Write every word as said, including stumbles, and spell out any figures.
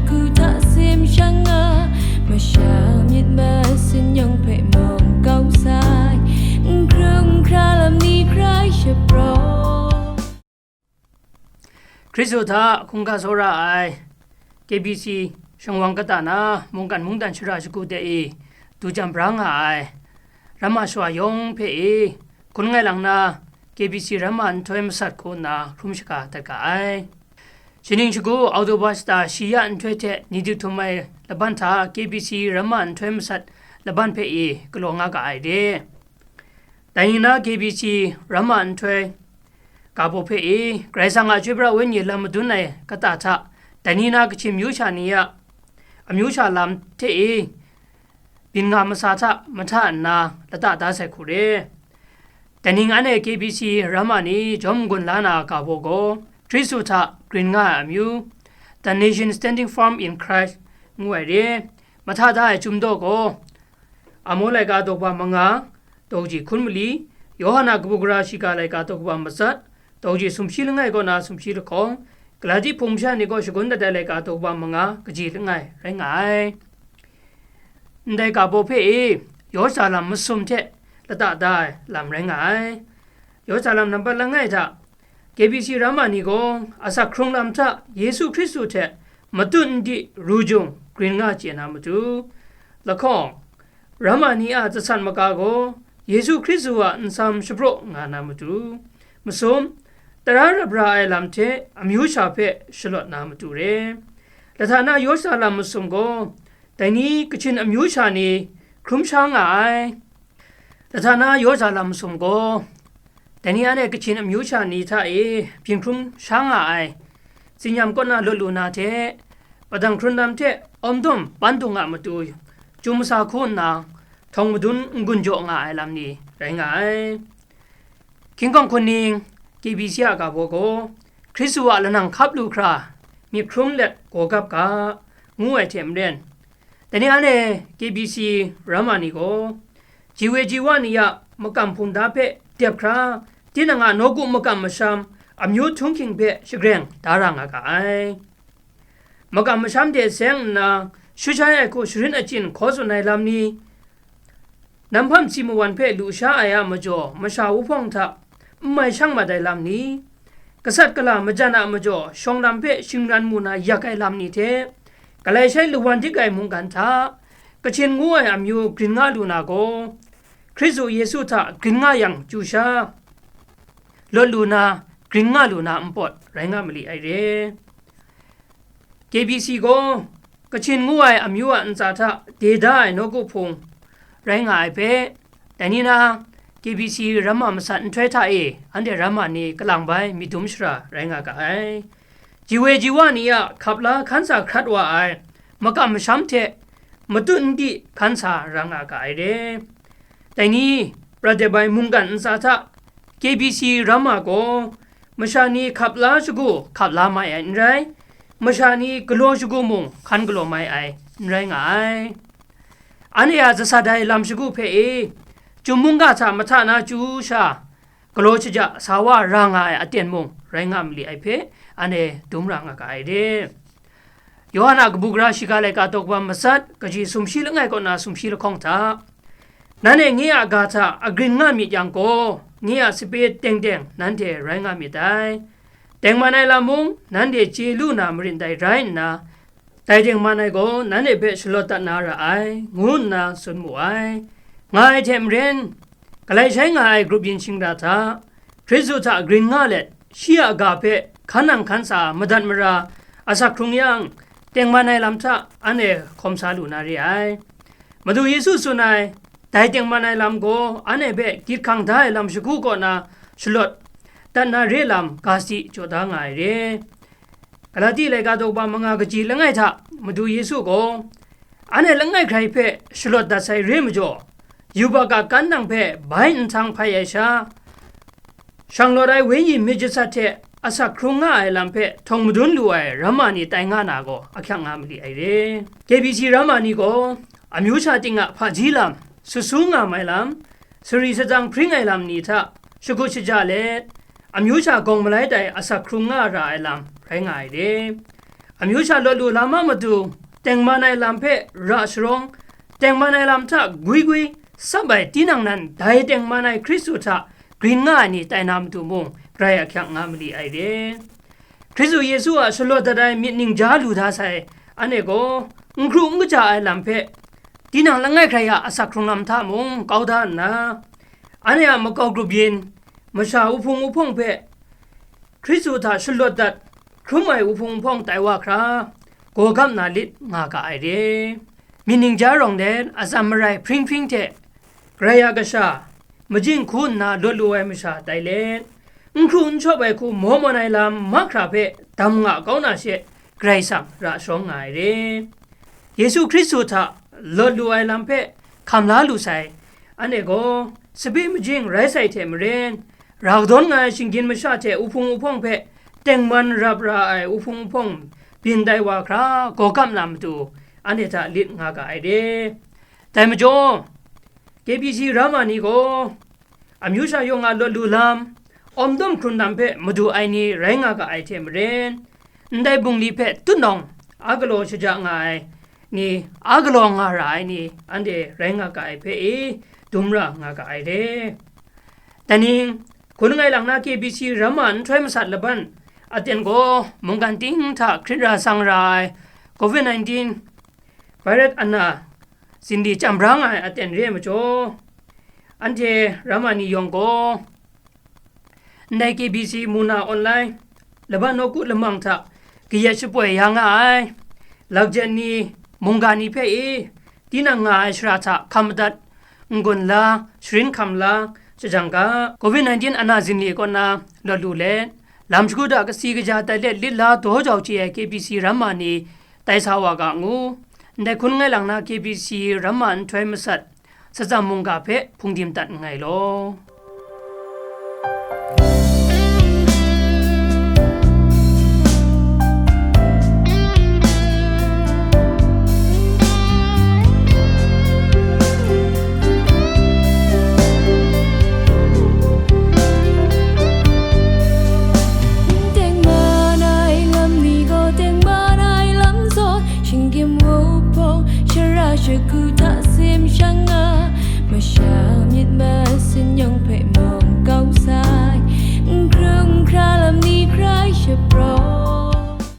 Ku hta sim shang nga, masha myit masin yawng hpe mung kau sai, n hkrum hkra lam ni hkrai shapraw. Hkristu hta hkungga tsawra ai K B C shingwang kata na mungkan mungdan shara shagu de e du jang bra nga ai ramma shawa yawng hpe e hkun ngai lang na K B C ramma nhtoi masat hku nna hkrum shaga dat ga ai. Shaning shagu Oktoba shata shi ya nhtoi hte ni du htum ai laban hta K B C ramma nhtoi masat laban hpe e galaw nga ga ai re. Dai ni na K B C ramma nhtoi ga baw hpe e, Karai Kasang a chyoi pra wenyi lam madun ai kata hta, dai ni na Kachin amyu sha ni a amyu sha lam hte e, byin nga masa hta mahta nna lata da sai hku re. Dai ning anhte K B C ramma ni jawm n-gun la na ga baw gaw, Hkristu hta grin nga ai amyu, The Nation Standing Firm in Christ ngu ai re. Mahta da ai chyum daw gaw, Amo laika daw kaba manga, daw kaji hkun mali, Yawhan a kabu gara shiga laika daw kaba matsat, daw kaji sumshi langai kaw na sumshi lahkawng, Galati hpung masha ni kaw shagun dat ai laika daw kaba manga kaji langai rai nga ai. Ndai ga baw hpe e, yaw sha lam masum hte lata da ai lam rai nga ai. Yaw sha lam nampat langai hta, K B C ramma ni gaw asak hkrung lam hta Yesu Hkristu hte matut n di ru jung grin nga chye na matu, lahkawng, ramma ni a jasan maka gaw Yesu Hkristu a nsam shapraw nga na matu, masum, tara rap ra ai lam hte amyu sha hpe shalawt na matu re. Lahta na yaw sha lam masum gaw, dai ni Kachin amyu sha ni hkrum sha nga ai. Lahta na yaw sha lam masum gaw, dai ni anhte Kachin amyu sha ni hta e byin hkrum sha nga ai, tsinyam kaw na lawt lu na hte, padang hkrun lam hte awm dum pan dung a matu, chyum masa hku nna, htawng madun n-gun jaw nga ai lam ni rai nga ai. Hkying hkawng hkuning K B C a ga baw gaw, Hkristu a lanang hkap lu hkra, myit hkrum let gaw gap ga, ngu ai hte maren, dai ni anhte K B C ramma ni gaw, ji we ji wa ni a makam hpungda hpe dep hkra, tinang a nawku makam masham, amyu htunghking hpe shagreng da ra nga ga ai. Makam masham de seng nna, shu shai ai hku sharin achyin hkaw tsun ai lam ni, Nanhpam si mawan hpe lu sha ai a majaw masha wuhpawng hta n mai shang mat ai lam ni, gasat gala majan a majaw shawng lam hpe shingran mu na yak ai lam ni hte, galai shai lawan dik ai mungkan hta, Kachin ngu ai amyu grin nga lu na gaw, Hkristu Yesu hta grin nga yang chyu sha, lawt lu na, grin nga lu na npawt rai nga mali ai re. K B C gaw Kachin ngu ai amyu a ntsa hta de da ai nawku hpung rai nga ai hpe, dai ni na K B C ramma masat nhtoi hta e anhte ramma ni kalang bai myit dum shara rai nga ga ai. Ji we ji wa ni a hkap la hkan sa hkrat wa ai makam masham hte matut n di hkan sa ra nga ga ai re. Dai ni, prat dep ai mungkan ntsa hta K B C ramma gaw, masha ni hkap la shagu hkap la mai ai n rai, masha ni galaw shagu mung hkan galaw mai ai n rai nga ai. Anhte a jasat ai lam shagu hpe e, chyum mungga hta mahta na chyu sha, galaw shaja sa wa ra nga ai aten mung rai nga mali ai hpe, anhte dum ra nga ga ai re. Yawhan a kabu gara shiga laika daw kaba matsat, kaji sumshi langai kaw na sumshi lahkawng hta, nanhte nye a ga hta agrin nga myit yang gaw, nye a sape teng teng nanhte rai nga myit dai. Tengman ai lam mung nanhte chye lu na marin dai rai nna, dai tengman ai gaw nanhte hpe shalawt dat na ra ai, ngu nna tsun mu ai. Nga ai hte maren, galai shai nga ai grup yin shingra hta, Hkristu hta grin nga let, shi a ga hpe hkan nang hkan sa madat mara asak hkrung yang, tengman ai lam hta anhte hkawm sa lu na re ai. Madu Yesu tsun ai, dai tengman ai lam gaw anhte hpe gyit hkang da ai lam shagu kaw na shalawt dat na re lam ga si jaw da nga ai re. Galati laika daw kaba manga kaji langai hta Madu Yesu gaw, anhte langai hkrai hpe shalawt dat sai re majaw, yubak a kan nang hpe bai nhtang hpai ai sha, shanglawt ai wenyi myit jasat hte asak hkrung nga ai lam hpe htawng madun lu ai ramma ni tai nga na gaw ahkyak nga mali ai re. K B C ramma ni gaw amyu sha ting a hpaji lam sut su nga mai lam, sari satsang hpring ai lam ni hta shagut shaja let, amyu sha gawng malai tai asak hkrung nga ra ai lam rai nga ai re. Amyu sha lawt lu lam a matu, tengman ai lam hpe ra sharawng, tengman ai lam hta gwi gwi, sap ai tinang nan dai tengman ai Hkristu hta grin nga ai ni tai na matu mung, grai ahkyak nga mali ai re. Hkristu Yesu a shalawt dat ai myit ningja lu da sai, anhte gaw n hkru n kaja ai lam hpe, tinang langai hkrai a asak hkrung lam hta mung kau da nna, anhte a makau grup yin, masha wuhpung wuhpawng hpe Hkristu hta shalawt dat hkrum ai wuhpung wuhpawng tai wa hkra, gawgap na lit nga ga ai re. Myit ningja rawng let, atsam marai hpring hpring hte, Karai a kasha, majing hku nna lawt lu ai masha tai let, n hkru n shawp ai hku maw mawn ai lam mahkra hpe dam nga kau na she, Karai Kasang ra sharawng nga ai re. Yesu Hkristu hta lawt lu ai lam hpe hkam la lu sai, anhte gaw sape majing rai sai hte maren, ra kadawn nga ai shinggyim masha hte wuhpung wuhpawng hpe tengman rap ra ai wuhpung wuhpawng byin tai wa hkra, gawgap na matu, anhte hta lit nga ga ai re. Dai majaw, K B C Rama ni gaw, amyu sha yawng a lawt lu lam, awm dawm hkrun lam hpe madu ai ni rai nga ga ai hte maren, ndai bungli hpe tutnawng a galaw shaja nga ai ni, a galaw nga ra ai ni, anhte rai nga ga ai hpe e, dum ra nga ga ai re. Dai ning, hkun langai lang na K B C Rama nhtoi masat laban aten gaw mungkan ting hta hkrit ra sang ra ai covid nineteen virus ana zinli chyam bra nga ai aten re ai majaw, anhte Rama ni yawng gaw, ndai K B C Muna Online laban nawku lamang hta kayat shapoi ya nga ai lakjet ni, mungga ni hpe e, tinang nga ai shara hta hkam madat, n-gun la, sharin hkam la, shajang ga, covid nineteen ana zinli kaw na lawt lu let, lam shagu da kasi kaja tai let lit la daw jau chye ai K B C Rama ni tai sa wa ga ngu, ndai hkun langai lang na K B C Rama nhtoi masat, Satsam mungga hpe hpungdim dat nngai law. 'Shinggyim wuhpawng shara shagu hta sim shang nga, masha myit masin yawng hpe